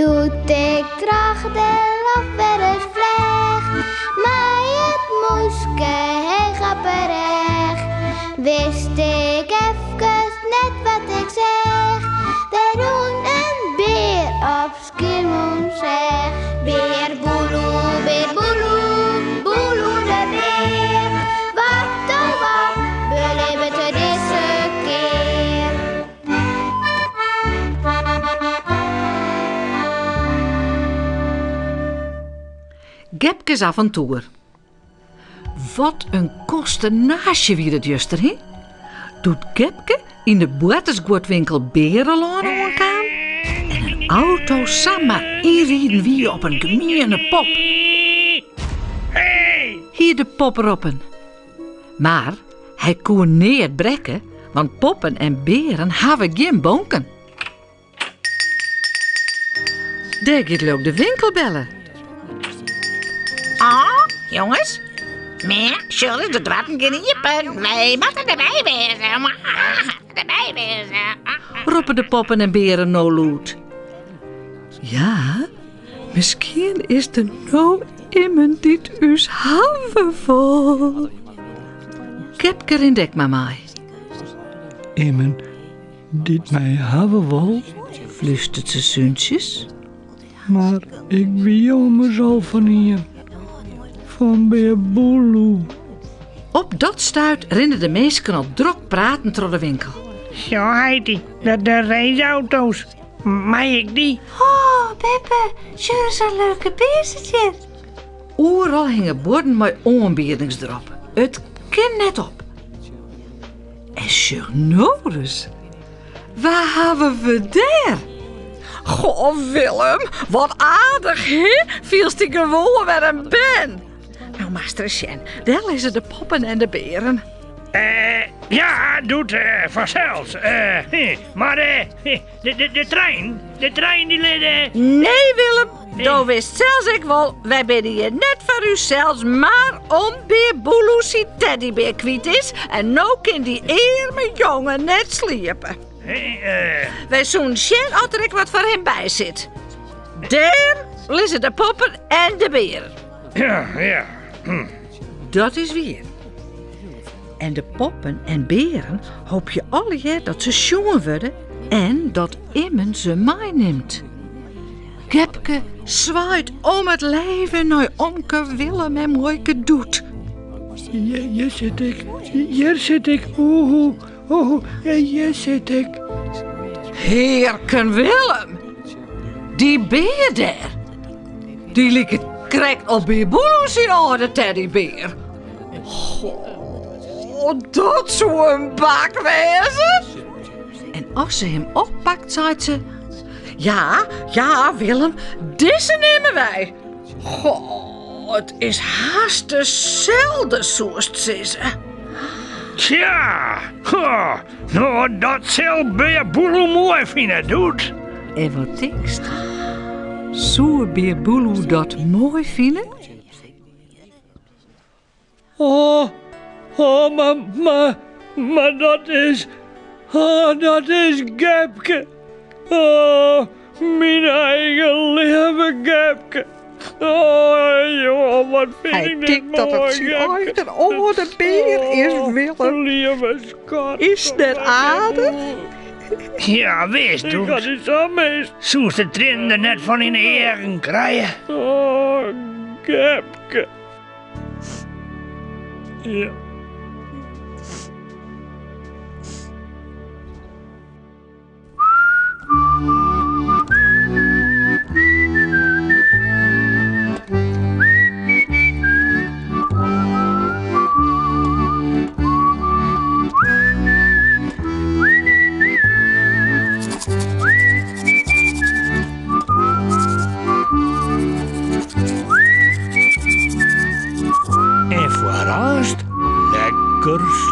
Doe't ik troch de loft wer ris fleach, mei it mûske heech op 'e rêch, wist ik efkes net wat ik seach. Der rûn in bear op Skiermûntseach. Bear Boeloe, bear Boeloe, Boeloe de bear. Wat oh wat belibbet er dizze kear? Gepkes aventoer. Wat in konsternaasje wie dat juster, hin? Doe't Gepke yn de boartersguodwinkel Bearelân oankaam en in auto samar ynriden wie op in gemiene pop. Hie de pop roppen. Mar hy koe neat brekke, want poppen en bearen hawwe gjin bonken. Dêr giet leau ik de winkelbeller. Oh, jonges. Mear, sjoch ris, de doarren gean iepen. Wy moatte derby wêze. Derby wêze. Roppe de poppen en bearen no lûd. Ja, miskien is der no immen dy't ús hawwe wol. Gepke rint ek mar mei. Immen dy't my hawwe wol? Flústert se súntsjes. Mar ik wie ommers al fan ien. Fan Bear Boeloe. Op dat stuit rinne de minsken al drok pratend troch de winkel. Sjoch, heity, de raceauto's. Mei ik dy? Oh, beppe, sjoch ris sa'n leuke bear sit hjir. Oeral hinge buorden mei oanbiedings derop. It kin net op. En sjoch no ris, wa hawwe we dêr? Goh, Willem, wat aardich, hè? Fielst dy gewoan wer in bern. No moatst ris sjen, dêr lizze de poppen en de bearen. Eh, ja, doet eh, fansels. Eh, mar eh, de, de, de trein, de trein dy lit... Eh... Nee, Willem, do witst sels ek wol, wy binne hjir net foar ússels, mar om Bear Boeloe syn teddybear kwyt is en no kin dy earme jonge net sliepe. Eh. Wy soenen sjen oft der ek wat foar him by sit. Dêr lizze de poppen en de bearen. Ja, ja. Dat is wier. En de poppen en bearen hoopje allegear dat se sjoen wurde en dat immen se meinimt. Gepke swaait om it leven nei omke Willem en muoike Doet. Hjir sit ik, hjir sit ik, oehoe, oehoe, hjir sit ik. Hearken Willem, dy bear dêr, dy liket krekt op Bear Boeloe syn âlde teddybear. Goh, dat soe in bak wêze. En as se him oppakt, seit se: Ja, ja, Willem, dizze nimme wy. Goh, it is hast deselde, soest sizze. Tsja, no dat sil Bear Boeloe moai fine, Doet. En wat tinkst? Soe Bear Boeloe dat moai fine? Oh, oh, mar, mar, mar dat is, oh, dat is Gepke. Oh, myn eigen leave Gepke. Oh, joh, wat fyn Hy ik dit tinkt dat it moai, syn Gepke. eigen âlde bear is, Oh, Willem. Leave skat. Is net aardich? Ja, wist, Ik ha Doet. dy sa mist. Soest de triennen der net fan yn de eagen krije? Oh, Gepke. Ja. En foarearst lekker sliepe.